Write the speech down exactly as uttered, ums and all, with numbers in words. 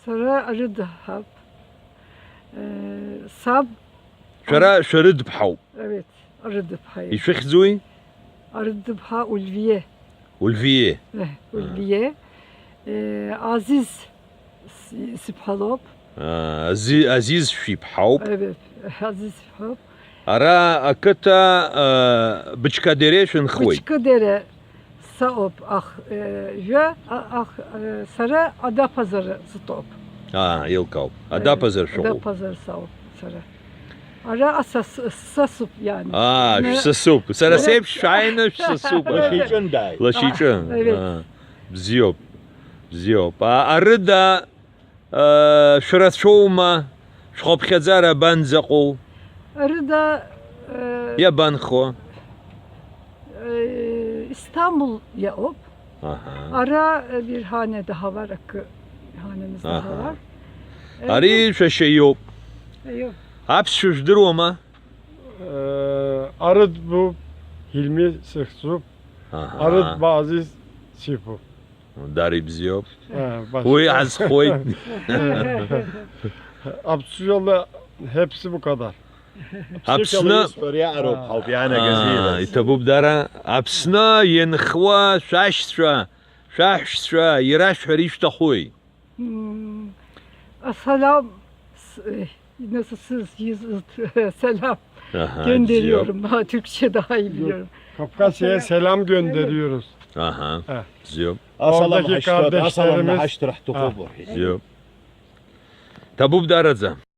Сара Арыдҳап. Э, саб Шәара шәарыдԥҳауп. Evet, Арыдыԥҳа. Ишәыхьӡуи? Арыдыԥҳа Ульвие. Ульвие. Э, Ульвие. Э, Азиз с-, сыԥҳа лоуп. А, Ази-, Азиз шәиԥҳауп. Evet, Азиз сыԥҳауп. Ара ақыҭа, а, Бычкадере шәынхуеит. Бычкадере саоуп, ах, э, жәа, а, ах, э, сара Адаԥазар зтәоуп. А, еилкаауп. Э, Адаԥазар шәыҟоуп. Адаԥазар саоуп сара. Ара аса с-, сасуп, иани. Аа, шәсасуп. Сара сеиԥш шәааины шәсасуп. Лашьа иҿы дааит. Лашьа иҿы. Аҳ, evet. Аа, бзиоуп. Бзиоуп. А, Арыда, а, шәрацәоума? Шәхыԥхьаӡара абанӡаҟоу? Арыда, э, Иабанхо? Э, Истамбул иаауп. Аҳа. Ара, э, Бирҳане даҳауар акы, Бирҳанемыз Аҳа. Даҳауар. Ари Э, шәашьа иоуп. Аио. Аԥсшәа жәдыруама? Э, Арыд бу, Ҳилми сыхьӡуп. Аҳа. Арыд Базиз сиԥуп. Дара ибзиоуп. Э, баш. Уи азхоит. Аԥсшәала hepsi bu kadar. Аԥсны Ԥсышәала исҳәар иаҟароуп, ҳауп, иаанагаз Аа, ииҳәаз. Иҭабуп дара. Аԥсны ианхуа шәашьцәа, шәаҳәшьцәа ирашәҳәар ишәҭахуи? М, Selam, s-, e, nasıl siz, yüz, selam Aha, gönderiyorum. Ha, Türkçe daha iyi biliyorum. Kafkasya'ya selam gönderiyoruz. Aha, Heh. Bziyop. Oradaki kardeşlerimiz. Bziyop. Tabub daraza.